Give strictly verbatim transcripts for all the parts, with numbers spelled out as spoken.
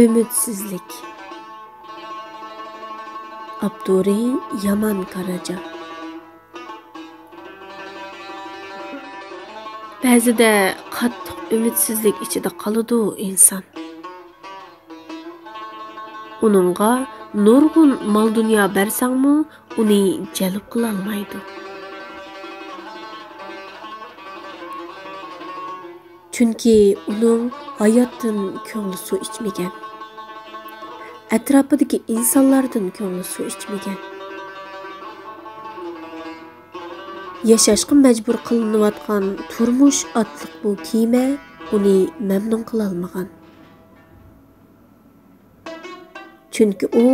ئۈمىدسىزلىك. ئاپتورى يامان كاراجا. بەزىدە قاتتىق ئۈمىدسىزلىك ئىچىدە قالىدۇ ئىنسان. ئۇنىڭغا نۇرغۇن مال-دۇنيا بەرسەڭمۇ، ئۇنى جەلپ قىلالمايدۇ. چۈنكى ئۇنىڭ ھاياتتىن كۆڭلى سۇ ئىچمىگەن. ئەتراپىدىكى ئىنسانلاردىن كۆڭلى سۇ ئىچمىگەن. ياشاشقا مەجبۇر قىلىنىۋاتقان تۇرمۇش ئاتلىق بۇ كېمە ئۇنى مەمنۇن قىلالمىغان. چۈنكى ئۇ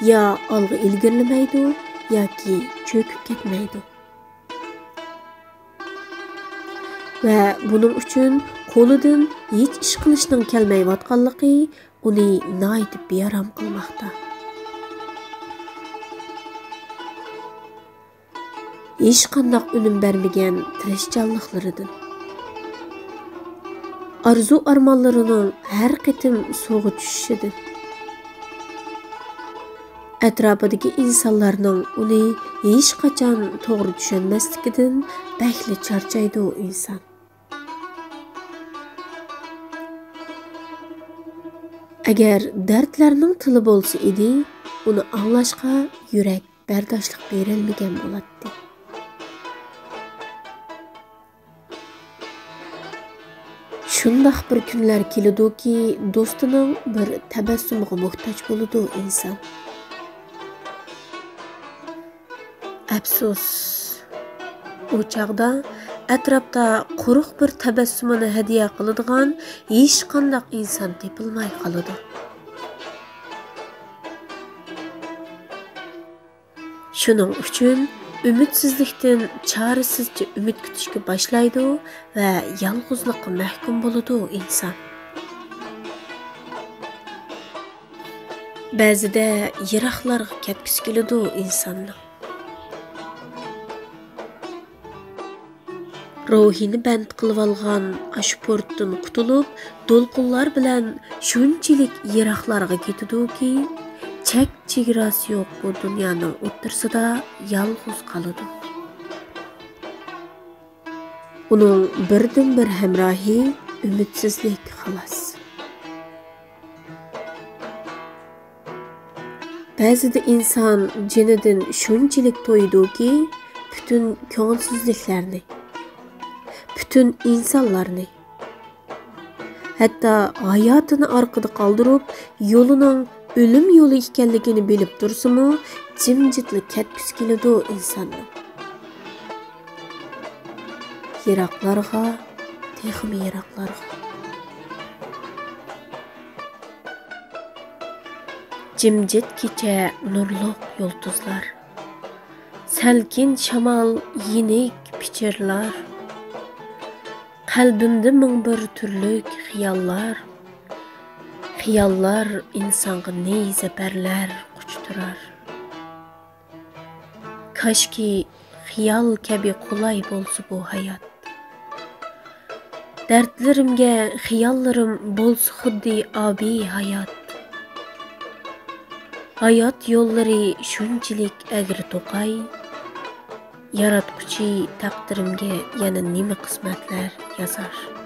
يا ئالغا ئىلگىرىلىمەيدۇ، ياكى چۆكۈپ كەتمەيدۇ. ۋە بۇنىڭ ئۈچۈن قولىدىن ھېچ ئىش قىلىشنىڭ كەلمەيۋاتقانلىقى ئۇنى ناھايىتى بىئارام قىلماقتا. ھېچقانداق ئۈنۈم بەرمىگەن تىرىشچانلىقلىرىدىن، ئارزۇ-ئارمانلىرىنىڭ ھەر قېتىم سۇغا چۈشۈشىدىن، ئەتراپىدىكى ئىنسانلارنىڭ ئۇنى ھېچقاچان توغرا چۈشەنمەسلىكىدىن بەكلا چارچايدۇ ئىنسان. ئەگەر دەردلەرنىڭ تىلى بولسا ئىدى، ئۇنى ئاڭلاشقا يۈرەك بەرداشلىق بېرەلمىگەن بولاتتى. شۇنداق بىر كۈنلەر كېلىدۇكى، دوستىنىڭ بىر تەبەسسۇمىغا موھتاج بولىدۇ ئىنسان. ئەپسۇس، ئۇ چاغدا ئەتراپتا قۇرۇق بىر تەبەسسۇمىنى ھەدىيە قىلىدىغان ھېچقانداق ئىنسان تېپىلماي قالىدۇ. شۇنىڭ ئۈچۈن ئۈمىدسىزلىكتىن چارىسىزچە ئۈمىد كۈتۈشكە باشلايدۇ ۋە يالغۇزلۇققا مەھكۇم بولىدۇ ئىنسان. بەزىدە يىراقلارغا كەتكۈسى كېلىدۇ ئىنساننىڭ. روھىنى بەند قىلىۋالغان ئاشۇ پورتتىن قۇتۇلۇپ، دولقۇنلار بىلەن شۇنچىلىك يىراقلارغا كېتىدۇكى، چەك-چېگراسى يوق بۇ دۇنيانىڭ ئوتتۇرىسىدا يالغۇز قالىدۇ. ئۇنىڭ بىردىنبىر ھەمراھى ئۈمىدسىزلىك، خالاس. بەزىدە ئىنسان جېنىدىن شۇنچىلىك تويىدۇكى، پۈتۈن كۆڭۈلسىزلىكلەرنى، پۈتۈن ئىنسانلارنى، ھەتتا ھاياتىنى ئارقىدا قالدۇرۇپ، يولىنىڭ ئۆلۈم يولى ئىكەنلىكىنى بىلىپ تۇرسىمۇ، جىمجىتلا كەتكۈسى كېلىدۇ ئىنساننىڭ. يىراقلارغا، تېخىمۇ يىراقلارغا. جىمجىت كېچە، نۇرلۇق يۇلتۇزلار، سەلكىن شامال، يېنىك پىچىرلار. قەلبىمدە مىڭ بىر تۈرلۈك خىياللار، خىياللار ئىنسانغا نەيزە بەرلەر، قۇچتۇرار. كاشكى خىيال كەبى قولاي بولسا بۇ ھايات. دەردلىرىمگە خىياللىرىم بولسا خۇددى ئابىي ھايات. ھايات يوللىرى شۇنچىلىك ئەگرى توقاي، ياراتقۇچى تەقدىرىمگە يەنە نېمە قىسمەتلەر يازار؟